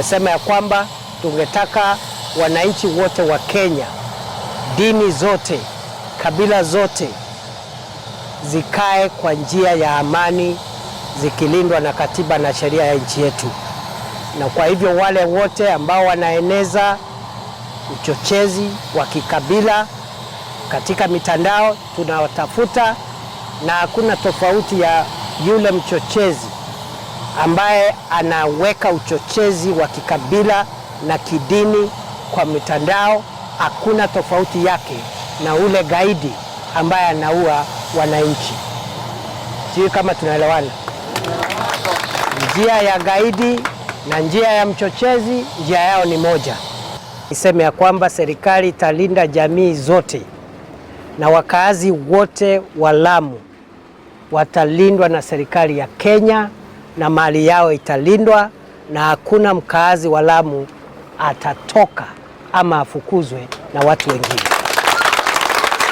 Tumesema ya kwamba tungetaka wananchi wote wa Kenya, dini zote, kabila zote zikae kwa njia ya amani zikilindwa na katiba na sheria ya nchi yetu. Na kwa hivyo wale wote ambao wanaeneza uchochezi wa kikabila katika mitandao tunawatafuta, na hakuna tofauti ya yule mchochezi ambaye anaweka uchochezi wa kikabila na kidini kwa mitandao, hakuna tofauti yake na ule gaidi ambaye anaua wananchi. Sijui kama tunaelewana. Njia ya gaidi na njia ya mchochezi, njia yao ni moja. Niseme ya kwamba serikali italinda jamii zote na wakaazi wote wa Lamu watalindwa na serikali ya Kenya na mali yao italindwa, na hakuna mkaazi wa Lamu atatoka ama afukuzwe na watu wengine.